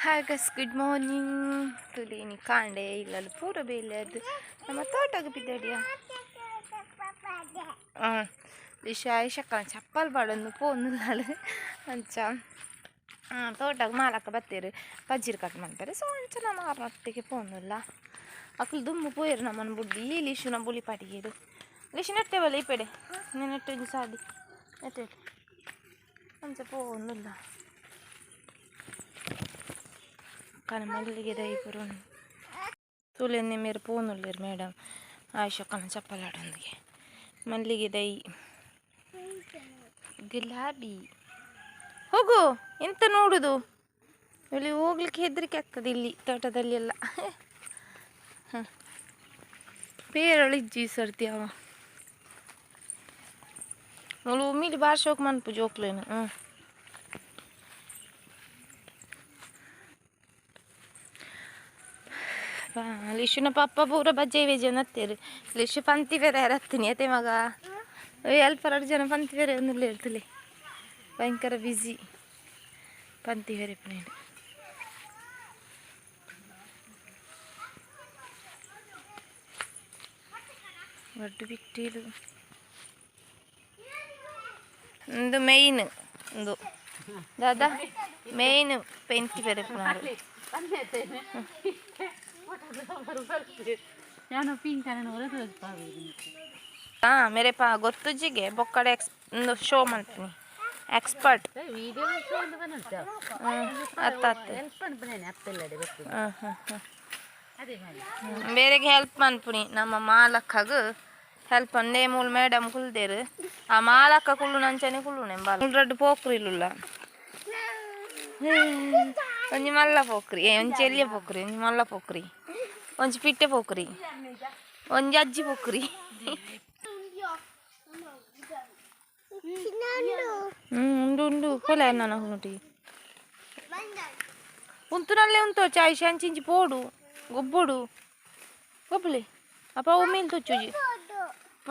Hi guys, good morning. ತುಲಿನಿ ಕಾಂಡೆ ಇಲ್ಲಲ್ಲಿ ಪೂರ ಬೇಲೆ ಅದು ನಮ್ಮ ತೋಟಗ ಬಿದ್ದಡಿಯ. ಹಾಂ, ಲಿಶಾ ಐಶಕ್ಕ ಚಪ್ಪಲ್ ಪಾಡೊಂದು ಪೋಂದುಲ್ಲಾಳು. ಅಂಚ ತೋಟಗ್ ಮಾಲಕ್ಕ ಬತ್ತೇರು ಪಜ್ಜಿರ್ ಕಟ್ ಮಾಡ್ತಾರೆ. ಸೊ ಅಂಚ ನಮ್ಮ ಆರ್ನೊಟ್ಟಿಗೆ ಪೋಂದುಲ್ಲ. ಅಕ್ಲು ದುಮ್ಮು ಪೋಯರು ನಮ್ಮನ್ನು ಬುಡ್ಡಿ. ಈ ಲಿಶುನ ಬುಲಿ ಪಾಟಿಗೇರು. ಲಿಶು ನೆಟ್ಟೆ ಬಲ್ಲ ಇಪ್ಪೆಡೆ ನೆಟ್ಟೆ ಒಂಜಿ ಸಾದಿ ನೆಟ್ಟೆ. ಅಂಚ ಪೋಂದುಲ್ಲ. ಕನ ಮಲ್ಲಿಗೆ ದೈ ಪುರುನ್ ತುಲೆನ್ನೆ ಮೇರು ಪೋನುಲ್ಲೇರು ಮೇಡಮ್. ಆಯುಷಕ್ಕನ ಚಪ್ಪಲಾಡೊಂದಿಗೆ ಮಲ್ಲಿಗೆ ದೈ, ಗುಲಾಬಿ. ಹೋಗು, ಎಂತ ನೋಡುದು? ಇಲ್ಲಿ ಹೋಗ್ಲಿಕ್ಕೆ ಹೆದರಿಕೆ ಆಗ್ತದೆ ಇಲ್ಲಿ ತೋಟದಲ್ಲಿ ಎಲ್ಲ. ಹಾಂ, ಪೇರಳಿಜ್ಜಿ ಸರ್ತಿ ಅವ ಮುಲು ಉಮ್ಮಿಲಿ ಬಾರ್ ಶೋಕ್ ಮನ್ಪು ಜೋಕ್ಲೇನು. ಹ್ಞೂ, ಲಿಶುನ ಪಪ್ಪ ಪೂರ ಬಜ್ಜೆ ವೇಜೆ ನತ್ತೇರು. ಲಿಶು ಪಂತಿ ಬೇರೆ ರತ್ತೀನಿ ಅತ್ತೆ ಮಗ. ಅಲ್ಪ ಎರಡು ಜನ ಪಂತಿ ಬೇರೆ ಒಂದಿಲ್ಲ ಹೇಳ್ತಲೆ. ಭಯಂಕರ ಬ್ಯುಸಿ ಪಂತಿ ಬೇರೆ ಪನೇನು. ಒಡ್ಡು ಬಿಟ್ಟಿಲು ಒಂದು ಮೇಯ್ನ್ ಒಂದು ದಾದಾ ಮೇಯ್ನ್ ಪೆಂತಿ ಬೇರೆ ಪುನಾರು. ಹಾಂ, ಮೇರೆ ಪಾ ಗೊತ್ತುಜ್ಜಿಗೆ ಬೊಕ್ಕಡೆ ಎಕ್ಸ್ ಒಂದು ಶೋ ಮಾಡ್ತೀನಿ ಎಕ್ಸ್ಪರ್ಟ್. ಅತ್ತ ಅತ್ತ. ಹಾಂ ಹಾಂ ಹಾಂ, ಬೇರೆಗೆ ಹೆಲ್ಪ್ ಮನ್ಪುನಿ. ನಮ್ಮ ಮಾಲಕ್ಕಗ ಹೆಲ್ಪ್ ಅಂದೇ ಮೂಲು ಮೇಡಮ್ ಕುಲ್ದೇರು. ಆ ಮಾಲಕ್ಕ ಕುಲ್ಲು ನಂಚನೆ ಕುಲ್ಲು ಬಾಲ ರಡ್ಡು ಪೋಕ್ರಿ ಇಲ್ಲುಲ್ಲ. ಒಂಜಿ ಮಲ್ಲ ಪೋಕ್ರಿ, ಒಂಜಿ ಎಲ್ಯ ಪೋಕ್ರಿ, ಒಂಜಿ ಮಲ್ಲ ಪೋಕ್ರಿ, ಒಂಜಿ ಪಿಟ್ಟೆ ಪೋಕ್ರಿ, ಒಂಜಿ ಅಜ್ಜಿ ಪೋಕ್ರಿ. ಹ್ಞೂ, ಉಂಡು ಉಂಡು ಕೊಲೆ ನಾನು ಹುನುಟಿ ಉಂತುನಲ್ಲೇ ಉಂಟು. ಚಾಯ್ ಅಂಚಿಂಚಿ ಪೋಡು ಗೊಬ್ಬೊಡು ಗೊಬ್ಬಲಿ. ಅಪ್ಪ ಉಮ್ಮಿಲ್ ತುಚ್ಚುಜಿ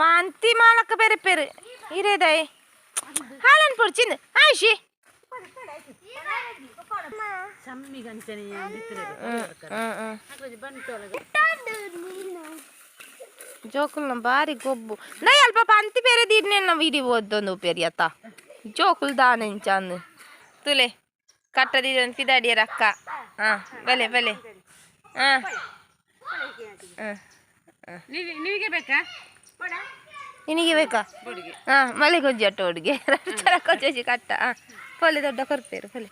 ವಾಂತಿ ಮಾಲಕ್ಕ ಬೇರೆ ಪೇರು ಇರೇದಾಯ್ ಹಾಲನ್ ಪೊಡ್ಚಿಂದ ಆಯ್ಶಿ. ಜೋಕುಲ್ನ ಬಾರಿ ಗೊಬ್ಬು ನೈ ಅಲ್ಪ ಪಂತಿ ಬೇರೆ ದೀಡ್ನೆ ವಿಡಿ ಓದ್ದೊಂದು ಉಪೇರಿ ಅತ್ತ ಜೋಕುಲ್ ದಾನೆಂಚಂದು ತುಲೆ ಕಟ್ಟದಿದ್ದು ಫಿದಾಡಿಯರ ಅಕ್ಕ. ಹಾಂ, ಬಲೆ ಬಲೆ. ಹಾಂ. ನಿಮಗೆ ಬೇಕಾ? ನಿನಗೆ ಬೇಕಾ? ಹಾಂ, ಮಲೆ ಕೊಂಜಿ ಅಟ್ಟ ಹುಡುಗಿ ಕೊಚ್ಚಿ ಕಟ್ಟ. ಹಾಂ, ಪೊಲೆ ದೊಡ್ಡ ಕೊರ್ಪೇರು ಪೊಲೆ.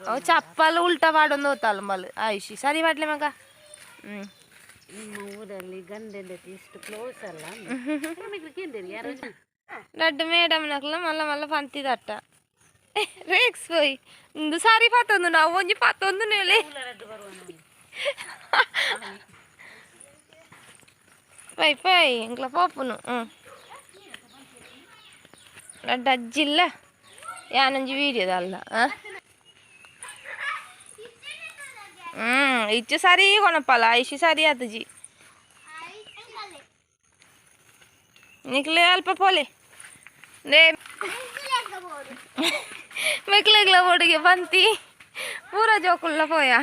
ಅವು ಚಪ್ಪಲ್ ಉಲ್ಟಾ ಪಾಡೊಂದು ಹೋತಲ್ಲ ಮಲ್. ಆಯುಷಿ ಸರಿ ಮಾಡ್ಲೆ ಮಗ. ಹ್ಞೂ. ನಿಮ್ಮ ಊರಲ್ಲಿ ಗಂಡ ಹೆಂಡತಿ ಇಷ್ಟು ಕ್ಲೋಸ್ ಅಲ್ಲ. ಲಡ್ಡು ಮೇಡಮ್ ನಕ್ಲ ಮಲ್ಲ ಮಲ್ಲ ಪಂತಿದಟ್ಟ ರೇಕ್ಸ್ ಪೋಯ್ ಒಂದು ಸಾರಿ ಪಾತೊಂದು ನಾವು ಒಂಜಿ ಪಾತೊಂದು ನೇಲೆ. ಪೈ ಪೈ ಎಂಕ್ಲ ಪೋಪುನು. ಹ್ಞೂ, ಲಡ್ಡು ಅಜ್ಜಿಲ್ಲ ಯಾನೊಂಜಿ ವೀಡಿಯೋದಲ್ಲ. ಹಾಂ ಹ್ಞೂ, ಇಚ್ಚು ಸರಿ ಕೊನಪ್ಪಲ್ಲ ಐಶಿ ಸರಿ ಆತಜಿ. ನಿಕ್ಲೆ ಅಲ್ಪ ಪೋಲೆ ನೇ ಮೆಕ್ಲೆಗ್ಲ ಬೋಡಿಗೆ ಬಂತಿ ಪೂರ ಜೋಕುಲ್ಲ ಪೋಯ.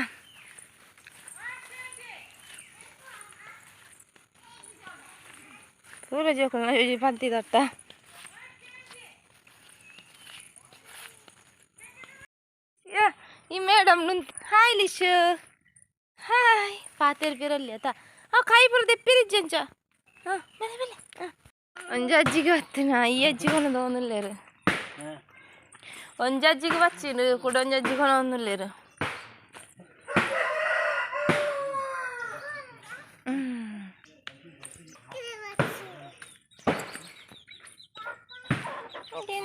ಪೂರ ಜೋಕುಲ್ನ ಪಂತಿ ದಟ್ಟ. ಈ ಮೇಡಮ್ ಹಾಯ್ ಲಿಶು ಹಾಯ್ ಪಾತೇರ್ ಪಿರಲ್ಲಿ ಆತ. ಆ ಕಾಯಿ ಪೂರ ದೆಪ್ಪಿರಿಜ್ಜಂಚ. ಹಾಂ, ಮೇಲೆ ಮೇಲೆ. ಹಾಂ, ಒಂಜಿ ಅಜ್ಜಿಗೆ ಬತ್ತಿನ. ಈ ಅಜ್ಜಿಗೆ ಒಂದುಲ್ಲೇರು. ಒಂಜಿ ಅಜ್ಜಿಗೆ ಬಚ್ಚಿನ ಕೂಡ ಒಂಜಿ ಅಜ್ಜಿಗೆ ಒಂದುಲ್ಲೇರು.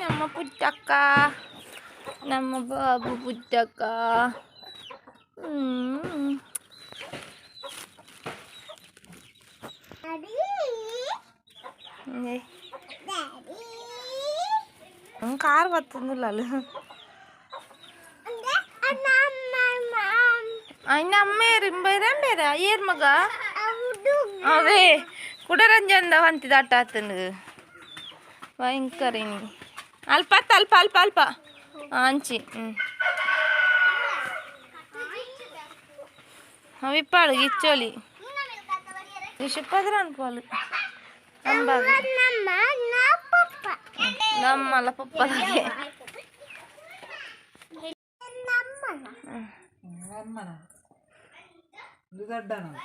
ನಮ್ಮ ಪುಟ್ಟಕ್ಕ, ನಮ್ಮ ಬಾಬು ಪುಟ್ಟಕ್ಕ. ಕಾರ್ ಬತ್ತಂದಿಲ್ಲ. ಅಯ್ಯ ಅಮ್ಮೇರು ಬೇರೆ ಏರ್ ಮಗ ಅವೇ ಕುಡರಂಜಂದ వంತಿದ ಅಟ್ಟ ಆತನು ಭಯಂಕರ. ಅಲ್ಪ ಅಲ್ಪ ಅಲ್ಪ ಅಲ್ಪ ಅಂಚಿ. ಹ್ಞೂ. ಅವಿಪ್ಪಾಳು ಇಚ್ಚೋಲಿ ವಿಷಪದ್ರ ಅನ್ಪೋಲು. ನಮ್ಮಲ್ಲ ಪಪ್ಪದಾಗೆ. ನಮ್ಮನ ಇದು ದೊಡ್ಡನ.